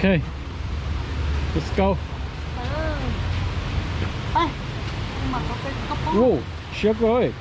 Ok, let's go. Wow, siab kawg.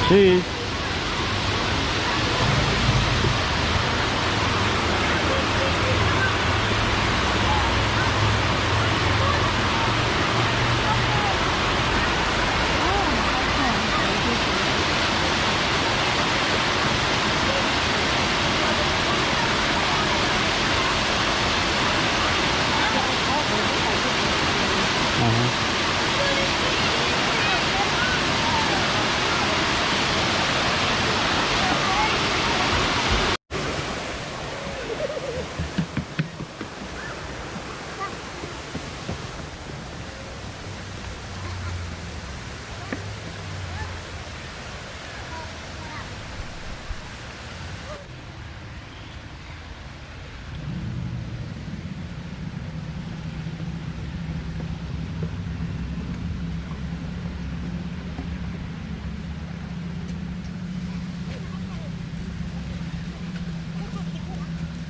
Cheers.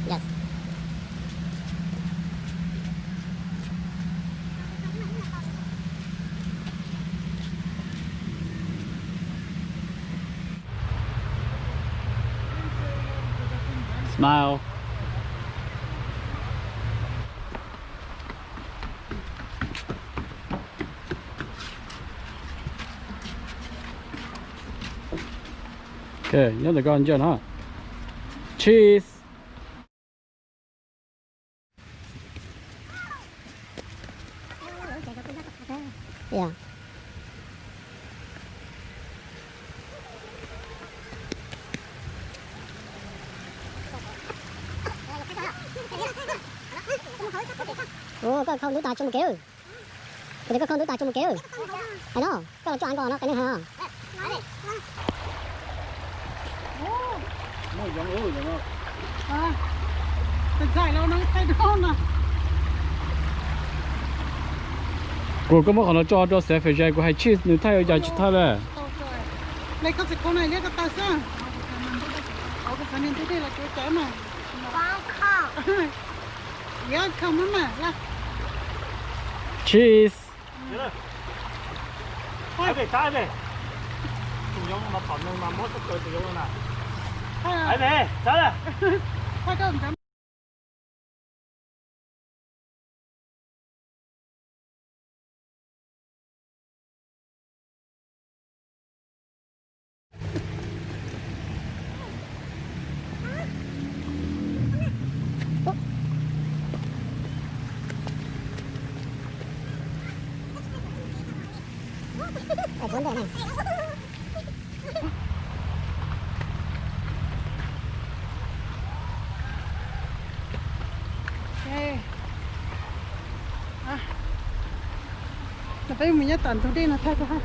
Yes. Smile. Ok, nyob ntawm koj ntsia no. Cheese. Ua koj khau ntub tas tso mus kev. Koj khau ntub tas tso mus kev. Hais no, koj los tso av nkos no qe neeg hais no. Kuv koj muab qhov no tso rau xav fem zais kuv hais cheese nws thaij ua cas tsis thaij le. Cheese. Peb mus nyob tom ntug dej no thaij rau hab.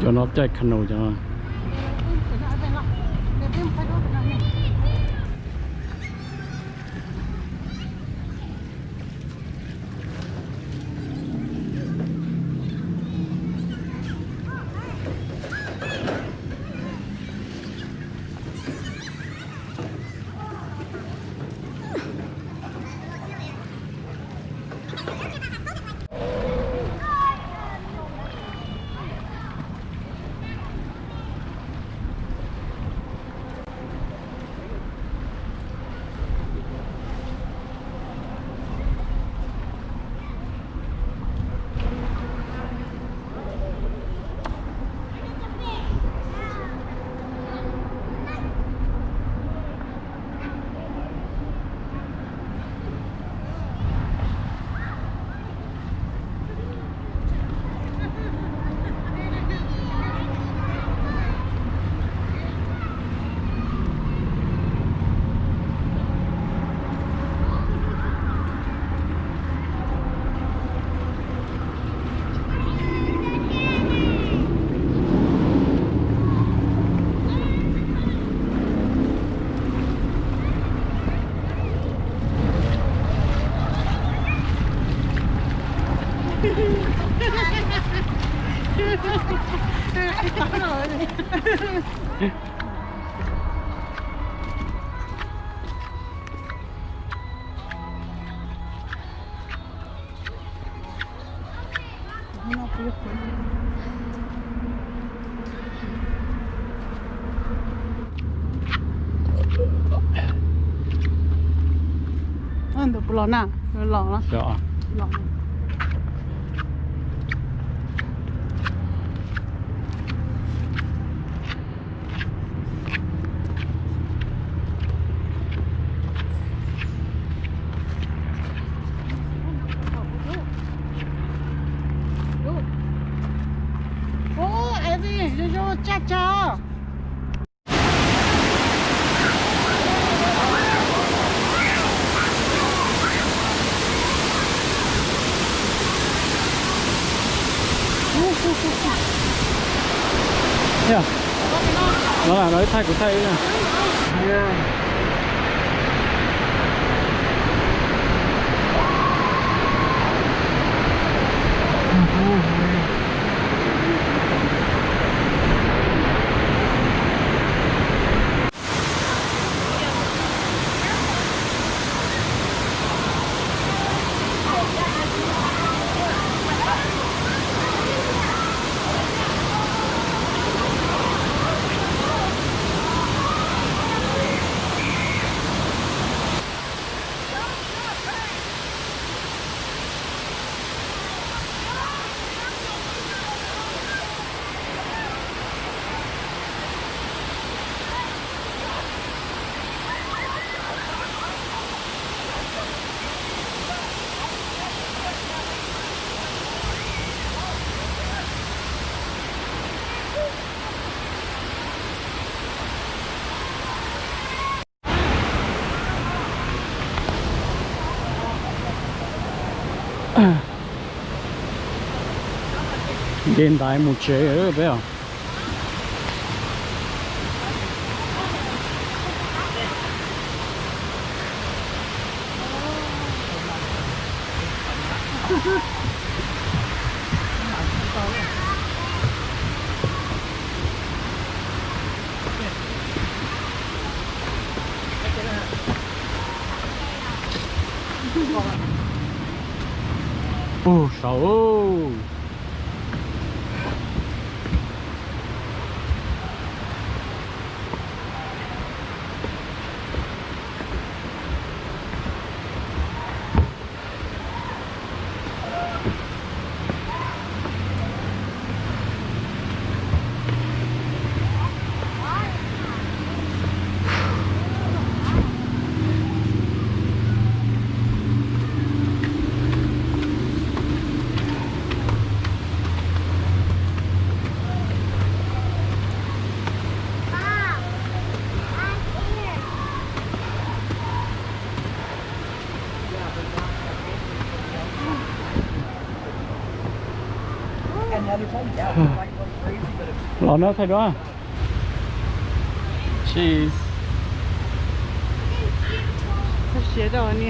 Cov no caij canoe cov no. Ntawm puas los na? Los na. Los. Ub, es zoo zoo tsaj tsag. Yog, no lam los ib thaij kuv thaij ib na. Nce ntaiv mus tsev peb os. Ub, saud. Los no thaij duab. Cheese. Siav rau ni.